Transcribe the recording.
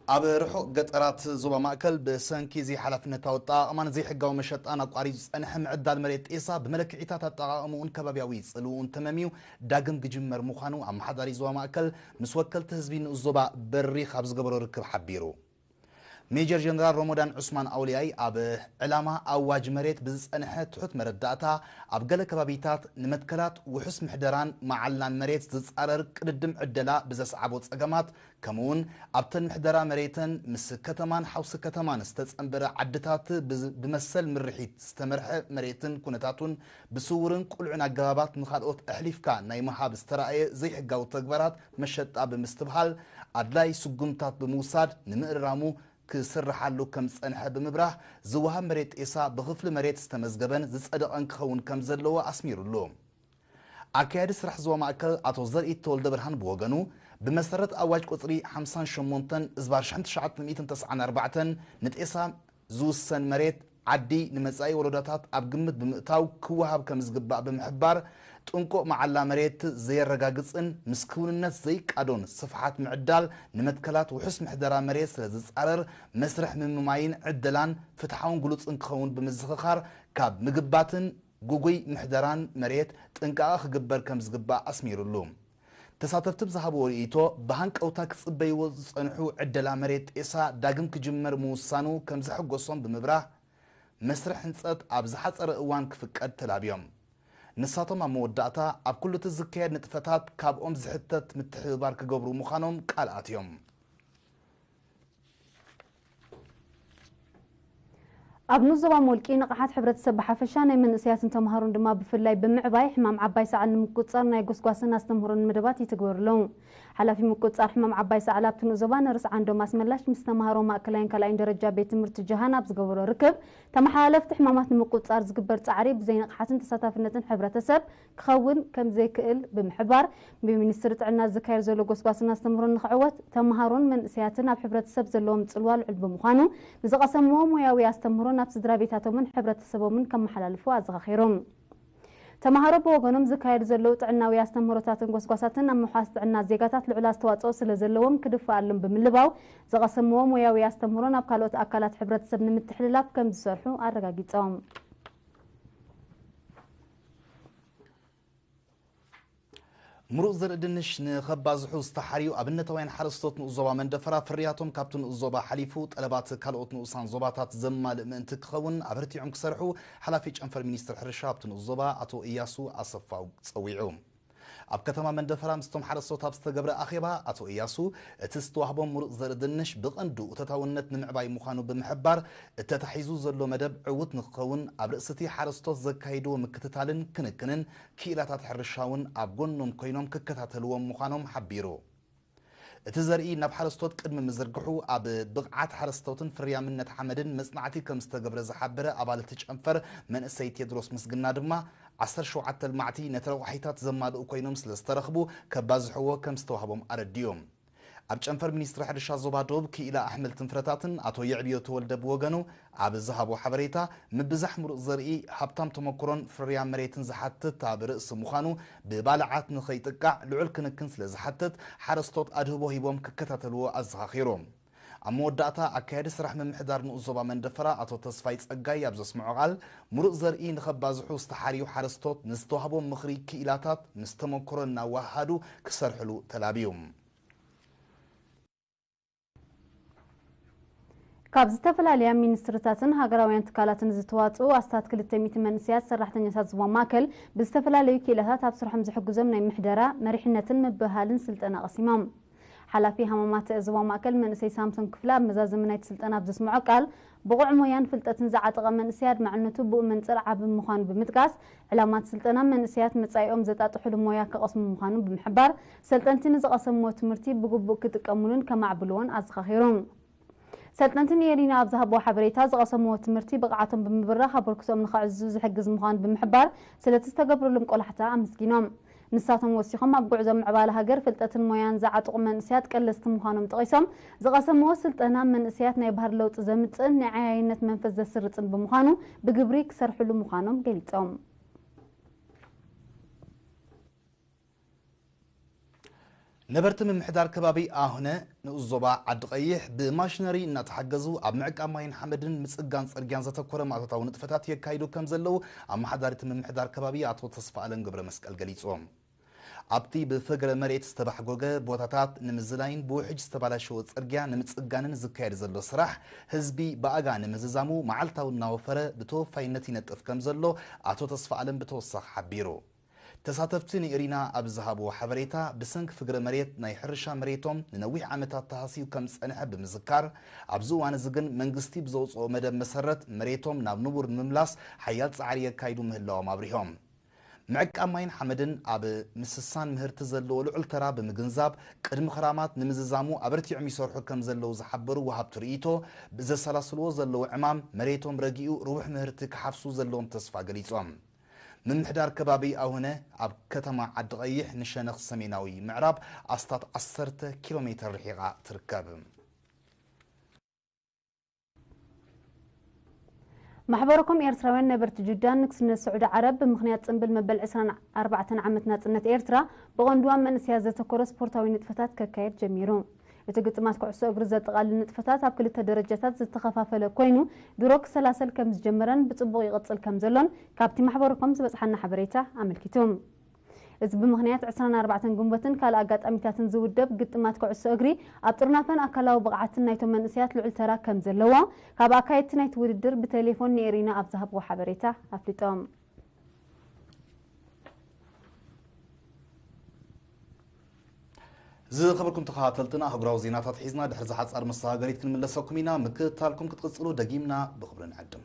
ኣብ ርሑቕ ገጠራት ዞባ ማእከል ብሰንኪ ዘይሓላፍነታዊ ኣጠቓቕማን ዘይሕጋዊ መሸጣን ኣቋሪጹ ዝጸንሐ ምዕዳል መሬት ጤሳ ብመለክዒታት ኣጠቓቕምኡን ከባብያዊ ጽልውኡን ተመምዩ ዳግም ክጅመር ምዃኑ ኣመሓዳሪ ዞባ ማእከል ምስ ወከልቲ ህዝቢ ንኡስ ዞባ በሪኽ ኣብ ዝገበሮ ርክብ ሓቢሩ። ሜጀር ጀነራል ሮሞዳን ዑስማን ኣውልያይ ኣብ ዕላማ ኣዋጅ መሬት ብዝጸንሐ ትሑት መረዳእታ ኣብ ገለ ከባቢታት ንመትከላት ውሑስ ምሕደራን መዓላን መሬት ዝጻረር ቅድድም ዕደላ ብዘስዓቦ ጸገማት ከምኡውን ኣብተን ምሕደራ መሬተን ምስ ከተማን ሓውሲ ከተማን ዝተጸንበረ ዓድታት ብዝ- ብመሰል ምርሒት ዝተመርሐ መሬትን ኩነታቱን ብስውርን ቁልዑን ኣገባባት ንኻልኦት ኣሕሊፍካ ናይ ምሃብ ዝተራእየ ዘይሕጋዊ ተግባራት መሸጣ ብምስትብሃል ኣድላይ ስጉምታት ብምውሳድ ንምእራሙ ክስርሓሉ ከም ዝጸንሐ ብምብራህ ዝወሃብ መሬት ጤሳ ብኽፍሊ መሬት ዝተመዝገበን ዝጸደቐን ክኸውን ከም ዘለዎ ኣስሚሩሉ። ኣካያዲ ስራሕ ዞባ ማእከል ኣቶ ዘርኢ ተወልደ ብርሃን ብወገኑ ብመሰረት ኣዋጅ ቁጽሪ ሓምሳን ሸሞንተን እዝባር ሽሕን ትሽዓተ ሚእትን ተስዓን ኣርባዕተን ንጤሳ ዝውሰን መሬት ዓዲ ንመጻኢ ወለዶታት ኣብ ግምት ብምእታው ክወሃብ ከም ዝግባእ ብምሕባር ጥንቁቕ መዓላ መሬት ዘየረጋግጽን ምስ ክውንነት ዘይቃዶን ስፍሓት ምዕዳል ንመትከላት ውሑስ ምሕደራ መሬት ስለ ዝጻረር መስርሕ ምምማይን ዕደላን ፍትሓውን ግሉጽን ክኸውን ብምዝኽኻር ካብ ምግባትን ግጉይ ምሕደራን መሬት ጥንቃቐ ክግበር ከም ዝግባእ ኣስሚሩሉ። ተሳተፍቲ ብዝሃብዎ ርእይቶ ብሃንቀውታ ክጽበይዎ ዝጸንሑ ዕደላ መሬት ጤሳ ዳግም ክጅመር ምውሳኑ ከም ዘሐጎሶም ብምብራህ መስርሕ ህንጸት ኣብ ዝሓጸረ እዋን ክፍቀድ ተላብዮም። ንሳቶም ኣብ መወዳእታ ኣብ ኩሉ እቲ ዝካየድ ንጥፈታት ካብኦም ዝሕተት ምትሕብባር ክገብሩ ምዃኖም ቃል ኣትዮም። ኣብ ንኡስ ዞባ ሞልቂ ንቕሓት ሕብረተሰብ ብሓፈሻ ናይ መንእሰያትን ተምሃሮን ድማ ብፍላይ ብምዕባይ ሕማም ዓባይ ሰዓል ንምቁፅፃር ናይ ጎስጓስን ኣስተምህሮን መደባት ይትግበሩ ኣለዉ። ሓላፊ ምቁፅፃር ሕማም ዓባይ ሰዓል ኣብቲ ንኡስ ዞባ ነርስ ዓንዶም ኣስመላሽ ምስ ተምሃሮ ማእከላይን ካልኣይን ደረጃ ቤት ትምህርቲ ጀሃን ኣብ ዝገበሮ ርክብ ተመሓላለፍቲ ሕማማት ንምቁፅፃር ዝግበር ፃዕሪ ብዘይንቕሓትን ተሳታፍነትን ሕብረተሰብ ክኸውን ከም ዘይክእል ብምሕባር ብሚኒስትሪ ጥዕና ዝካየድ ዘሎ ጎስጓስን ኣስተምህሮን ንኽዕወት ተምሃሮን መንእሰያትን ኣብ ሕብረተሰብ ዘለዎም ፅልዋ ልዑል ብምዃኑ ንዝቐሰምዎ ሞያዊ ኣስተምህሮ ናብ ስድራ ቤታቶምን ሕብረተሰቦምን ከመሓላልፉ ኣዘኻኺሮም። ተምሃሮ ብወገኖም ዝካየዱ ዘለዉ ጥዕናዊ ኣስተምህሮታትን ጎስጓሳትን ኣብ ምውሓስ ጥዕና ዜጋታት ልዑል ኣስተዋፅኦ ስለ ዘለዎም ክድፈኣሎም ብምልባው ዝቐሰምዎ ሞያዊ ኣስተምህሮ ናብ ካልኦት ኣካላት ሕብረተሰብ ንምትሕልላፍ ከም ዝሰርሑ ኣረጋጊፆም። ምሩፅ ዘርኢ ድንሽ ንኸባዝሑ ዝተሓርዩ ኣብነታውያን ሓረስቶት ንኡስ ዞባ መንደፈራ ፍርያቶም ካብቲ ንኡስ ዞባ ሓሊፉ ጠለባት ካልኦት ንኡሳን ዞባታት ዘማልእ ምእንቲ ክኸውን ኣበርቲዖም ክሰርሑ ሓላፊ ጨንፈር ሚኒስትር ሕርሻ ኣብቲ ንኡስ ዞባ ኣቶ እያሱ ኣሰፋው ጸዊዑ። ኣብ ከተማ መንደፈራ ምስቶም ሓረስቶት ኣብ ዝተገብረ ኣኼባ ኣቶ እያሱ እቲ ዝተዋህቦም ምሩፅ ዘርኢ ድንሽ ብቐንዱ ተታውነት ንምዕባይ ምዃኑ ብምሕባር እተታሒዙ ዘሎ መደብ ዕዉት ንክኸውን ኣብ ርእሲ እቲ ሓረስቶት ዘካይድዎ ምክትታልን ክንክንን ክኢላታት ሕርሻ እውን ኣብ ጎኖም ኮይኖም ክከታተልዎም ምዃኖም ሓቢሩ። እቲ ዘርኢ ናብ ሓረስቶት ቅድሚ ምዝርግሑ ኣብ ብቕዓት ሓረስቶትን ፍርያምነት ሓመድን መጽናዕቲ ከም ዝተገብረ ዝሓበረ ኣባል እቲ ጨንፈር መንእሰይ ቴድሮስ ምስግና ድማ ዓሰርተ ሸውዓተ ልማዕቲ ነቲ ረቋሒታት ዘማልኡ ኮይኖም ስለ ዝተረኽቡ ከባዝሕዎ ከም ዝተዋህቦም ኣረዲኡ። ኣብ ጨንፈር ሚኒስትሪ ሕርሻ ዞባ ደቡብ ክኢላ ኣሕምልትን ፍረታትን ኣቶ የዕብዮ ተወልደ ብወገኑ ኣብ ዝሃቦ ሓበሬታ ምብዛሕ ምሩፅ ዘርኢ ሃብታም ተመክሮን ፍርያ መሬትን ዝሓትት ኣብ ርእሲ ምዃኑ ብባልዓት ንኸይጥቃዕ ልዑል ክንክን ስለ ዝሓትት ሓረስቶት ኣድህቦ ሂቦም ክከታተልዎ ኣዘኻኺሩ። ኣብ መወዳእታ ኣካያዲ ስራሕ ምምሕዳር ንኡስ ዞባ መንደፈራ ኣቶ ተስፋይ ጸጋይ ኣብ ዘስምዖ ቃል ምሩፅ ዘርኢ ንኸባዝሑ ዝተሓርዩ ሓረስቶት ንዝተዋህቦም ምኽሪ ክኢላታት ምስ ተመክሮ እናወሃሃዱ ክሰርሕሉ ተላብዩ። ካብ ዝተፈላለያ ሚኒስትርታትን ሃገራውያን ትካላትን ዝተዋፅኡ ኣስታት ክልተ ሚእቲ መንእሰያት ሰራሕተኛታት ዞባ ማእከል ብዝተፈላለዩ ክኢላታት ኣብ ስርሖም ዝሕግዞም ናይ ምሕደራ፣ መሪሕነትን ምብህሃልን ስልጠና ቀሲሞም። ሓላፊ ሃማማተ ዞባ ማእከል መንእሰይ ሳምሶን ክፍለ ኣብ መዛዘሚ ናይቲ ስልጠና ኣብ ዘስምዖ ቃል ብቑዕ ሞያን ፍልጠትን ዝዓጠቐ መንእሰይ ኣድማዕነቱ ብኡ መንፅር ዓቢ ምዃኑ ብምጥቃስ ዕላማ እቲ ስልጠና መንእሰያት መፃኢኦም ዘጣጥሕሉ ሞያ ክቐስሙ ምዃኑ ብምሕባር ሰልጠንቲ ንዝቐሰምዎ ትምህርቲ ብግቡእ ክጥቀምሉን ከማዕብልዎን ኣዘኻኺሮም። ሰልጠንቲ ንኤሪና ኣብ ዝሃብዎ ሓበሬታ ዝቐሰምዎ ትምህርቲ ብቕዓቶም ብምብራኽ ኣበርክቶኦም ንኸዕዝዙ ዝሕግዝ ምዃኑ ብምሕባር ስለቲ ዝተገብረሎም ቆላሕታ ኣመስጊኖም። ንሳቶም ወሲኾም ኣብ ጉዕዞ ምዕባለ ሃገር ፍልጠትን ሞያን ዝዓጥቑ መንእሰያት ቀለስቲ ምዃኖም ጠቒሶም ዝቐሰምዎ ስልጠና መንእሰያት ናይ ባህሪ ለውጢ ዘምፅእን ናይ ዓያይነት መንፈስ ዘስርፅን ብምዃኑ ብግብሪ ክሰርሕሉ ምዃኖም ገሊፆም። ነበርቲ ምምሕዳር ከባቢ ኣሁነ ንኡስ ዞባ ዓዲ ቀይሕ ብማሽነሪ እናተሓገዙ ኣብ ምዕቃብ ማይን ሓመድን ምጽጋን ጽርግያን ዘተኮረ ማእቶታዊ ንጥፈታት የካይዱ ከም ዘለዉ ኣመሓዳሪቲ ምምሕዳር ከባቢ ኣቶ ተስፋ ኣለም ገብረ መስቀል ገሊጾም። ኣብቲ ብፍግረ መሬት ዝተባሕጎገ ቦታታት ንምዝላይን ብውሕጅ ዝተባላሸወ ጽርግያ ንምጽጋንን ዝካየድ ዘሎ ስራሕ ህዝቢ ብኣጋ ንምዝዛሙ መዓልታዊ እናወፈረ ብተወፋይነት ይነጥፍ ከም ዘሎ ኣቶ ተስፋ ኣለም ብተወሳኺ ሓቢሩ። ተሳተፍቲ ንኤሪና ኣብ ዝሃብዎ ሓበሬታ፣ ብሰንኪ ፍግረ መሬት ናይ ሕርሻ መሬቶም ንነዊሕ ዓመታት ተሃስዩ ከም ዝጸንሐ ብምዝካር፣ ኣብዚ እዋን እዚ ግን መንግስቲ ብዘውጽኦ መደብ መሰረት መሬቶም ናብ ንቡር ንምምላስ ሓያል ጻዕሪ የካይዱ ምህላዎም ኣብሪሆም። ምዕቃብ ማይን ሓመድን ኣብ ምስሳን ምህርቲ ዘለዎ ልዑል ተራ ብምግንዛብ፣ ቅድሚ ክራማት ንምዝዛሙ ኣበርቲዖም ይሰርሑ ከም ዘለዉ ዝሓበሩ ወሃብቲ ርእይቶ፣ ብዘሰላስልዎ ዘለዉ ዕማም መሬቶም ረጊኡ ርቡሕ ምህርቲ ክሓፍሱ ዘለዎም ተስፋ ገሊጾም። ምምሕዳር ከባቢ ኣውነ ኣብ ከተማ ዓዲ ቀይሕ ንሸነኽ ሰሜናዊ ምዕራብ ኣስታት ዓሰርተ ኪሎ ሜትር ርሒቓ ትርከብ። ማሕበረኮም ኤርትራውያን ነበርቲ ጁዳን ንግስነት ስዑዲ ዓረብ ብምኽንያት ጽንብል መበል ዕስራን ኣርባዕተን ዓመት ናጽነት ኤርትራ ብቐንዱ ኣብ መንእሰያት ዘተኮረ ስፖርታዊ ንጥፈታት ከካየድ ጀሚሩ። እቲ ግጥማት ኩዕሶ እግሪ ዘጠቓልል ንጥፈታት ኣብ ክልተ ደረጃታት ዝተኸፋፈለ ኮይኑ ድሮ ክሰላሰል ከም ዝጀመረን ብጽቡቕ ይቕጽል ከም ዘሎን ካብቲ ማሕበረኮም ዝበጽሓና ሓበሬታ ኣመልኪቱ። እዚ ብምኽንያት ዕስራን ኣርባዕተን ግንቦትን ካልእ ኣጋጣሚታትን ዝውደብ ግጥማት ኩዕሶ እግሪ ኣብ ጥርናፈን ኣካላዊ ብቕዓትን ናይቶም መንእሰያት ልዑል ተራ ከም ዘለዎ ካብ ኣካየድቲ ናይቲ ውድድር ብቴሌፎን ንኤሪና ኣብ ዝሃብዎ ሓበሬታ ኣፍሊጦም። ዝኸበርኩም ተኸታተልትና ኣህጉራዊ ዜናታት ሒዝና ድሕሪ ዝሓጻር መሰጋገሪት ክንምለሰኩም ኢና። ምክትታልኩም ክትቅጽሉ ደጊምና ብኽብሪ ንዕድም።